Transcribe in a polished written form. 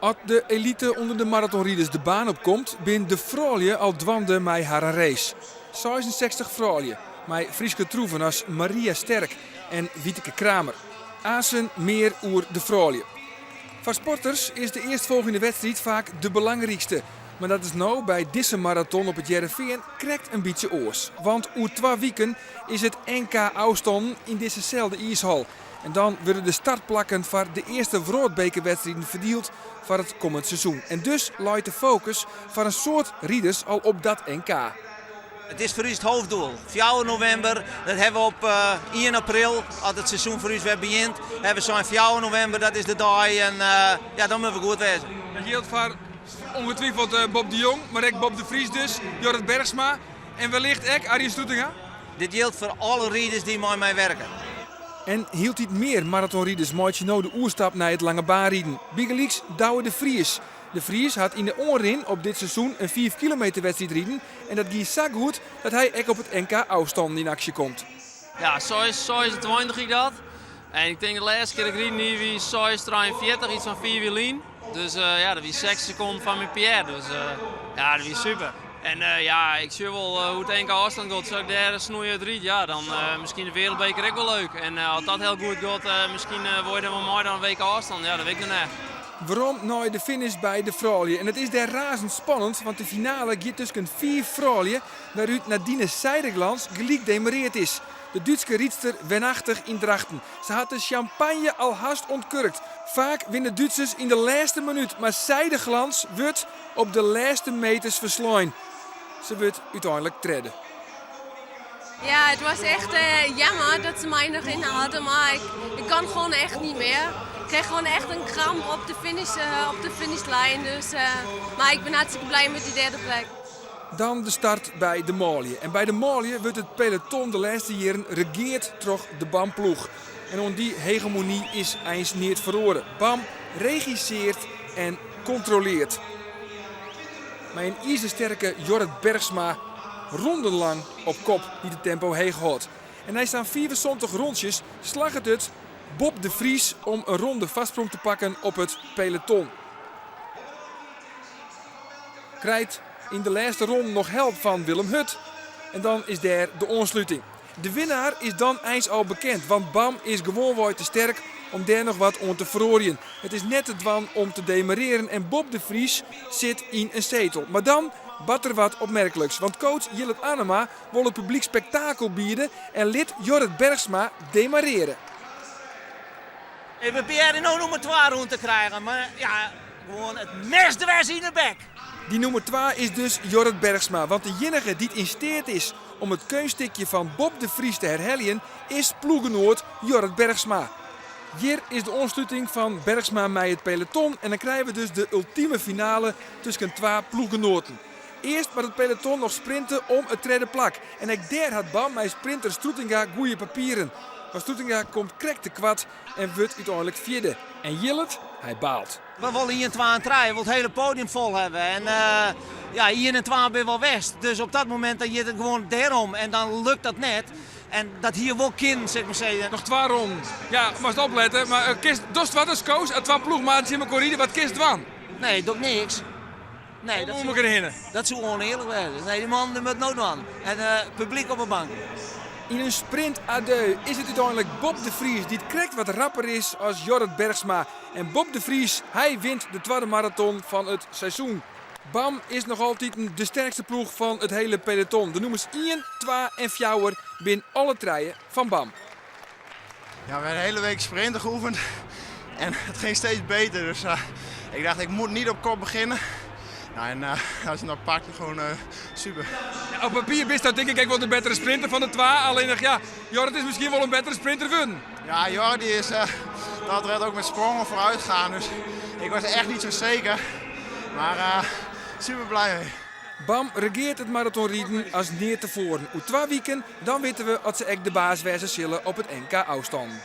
As de elite ûnder de maratonriders de baan op komt, binne de froulju al dwaande mei harren race. 66 froulju, mei Fryske troeven as Maria Sterk en Wieteke Cramer. Aansen mear oer de froulju. Foar sporters is de earstfolgjende wedstriid faak de belangrykste. Mar dat is no by dizze maraton op It Hearrenfean krekt in bytsje oars. Want oer twa wiken is it NK ôfstannen yn dizzeselde iishal. En dan wurde de startplakken foar de earste wrâldbekerwedstriden ferdield foar it kommend seizoen. En dus leit de fokus foar in soad riders al op dat NK. It is foar ús it hoofddoel. 4 novimber, dat hawwe we op 1 april, as it seizoen foar ús wer begjint, hawwe we sein 4 novimber, dat is de dei en ja, dan moatte we goed wêze. Dat jildt foar ongetwijfeld Bob de Jong, mar ek Bob de Vries dus, Jorrit Bergsma en wellicht ek Arjen Stroetinga. Dit jildt foar alle riders dy't mei my werke. En hieltyd mear maratonriders meitsje no de oerstap nei it langebaanriden. Bygelyks Douwe de Vries. De Vries hat yn de oanrin op dit seizoen in 5 kilometer wedstriid riden en dat gie sa goed dat hy ek op it NK ôfstannen yn aksje komt. Ja, 6:26 ik dat. En ik tink de lêste kear dat ik riden hie wie 6:43, yts fan 5 jier lyn. Dus ja, dat wie 6 sekonden fan myn PR. Dus ja, dat wie super. En ja, ik sjoch wol hoe't it NK ôfstân giet. As ik dêr snoeihurd ryd, ja, dan miskien de wereldbeker ek wol leuk. En as dat hiel goed giet, miskien wol je dan wol mei dan in WK ôfstân. Ja, dat wit ik noch net. Werom nei de finish by de froulju. En it is dêr razend spannend, want de finale giet tusken 5 froulju, wêrút Nadine Zijdeglans gelyk demareerd is. De Dútske rydster wenachtig yn Drachten. Se hat de sjampanje al hast ûntkurkt. Faak winne Dútsers yn de lêste minút, mar Zijdeglans wurdt op de lêste meters ferslein. Se wurdt úteinlik tredde. Ja, het was echt jammer dat ze mij nog inhaalden, maar ik kan gewoon echt niet meer. Ik kreeg gewoon echt een kramp op de finishlijn. Dus, maar ik ben hartstikke blij met die derde plek. Dan de start by de manlju. En by de manlju wurdt it peloton de lêste jierren regeard troch de BAM-ploech. En oan dy hegemony is eins neat feroare. BAM regisseart en kontroleart. Mei in izersterke Jorrit Bergsma rondenlang op kop dy't it tempo heech hâldt. En nei sa'n 75 rûntsjes slagget it Bob de Vries om in ronde foarsprong te pakken op it peloton. Krijt yn de lêste ronde noch help fan Willem Hut. En dan is dêr de oansluting. De winnaar is dan eins al bekend, want BAM is gewoanwei te sterk om dêr noch wat oan te feroarjen. It is net te dwaan om te demarearjen en Bob de Vries sit yn in setel. Mar dan bart der wat opmerkliks, want coach Jillert Anema wol it publyk spektakel biede en lit Jorrit Bergsma demarearje. Ik probearje no nûmer 2 rûn te krijen, mar ja, gewoan it mes dwers yn de bek. Dy nûmer 2 is dus Jorrit Bergsma, want de iennige dy't yn steat is om it keunststikje fan Bob de Vries te herheljen is ploechgenoat Jorrit Bergsma. Hjir is de oansluting fan Bergsma mei it peloton en dan krije we dus de ultime finale tusken twa ploechgenoaten. Earst moat it peloton noch sprinte om it tredde plak en ek dêr hat BAM mei sprinter Stroetinga goede papieren. Mar Stroetinga komt krekt te koart en wurdt úteinlik fjirde. En Jillert, hy baalt. We wolle 1, 2 en 3, we wolle it hiele podium fol hawwe. En ja, 1 en 2 binne wol west. Dus op dat momint dan giet it gewoan dêrom en dan lukt dat net. En dat hie wol kinnen, sil ik mar sizze. Noch twa ronden. Ja, moatst oplette. Mar kinst, dochst wat as coach, as twa ploechmaten tsjin mekoar ride, wat kinst dwaan? Nee, doch niks. Nee, dat Om mekoar hinne. Dat soe ûnearlik wêze. Nee, dy mannen dy moatte no dwaan. En publyk op 'e bank. Yn in sprint à deux is it úteinlik Bob de Vries dy't krekt wat rapper is as Jorrit Bergsma. En Bob de Vries, hy wint de twadde maraton fan it seizoen. BAM is noch altiten de sterkste ploech fan it hiele peloton. De nûmers 1, 2 en 4 binne alle trije fan BAM. Ja, we hebben de hele week sprinten geoefend en het ging steeds beter. Dus ik dacht, ik moet niet op kop beginnen. Nou, en als je dat pakt, gewoon super. Ja, op papier bist dat tink ik ek wol de bettere sprinter fan de twa. Allinnich ja, Jorrit is miskien wol in bettere sprinter wurden. Ja, Jorrit die is dat werd ook met sprongen vooruit gaan. Dus ik was echt niet zo zeker. Maar super blij mee. BAM regeart it maratonriden as nea tefoaren. Oer twa wiken dan witte we oft se ek de baas wêze sille op it NK ôfstannen.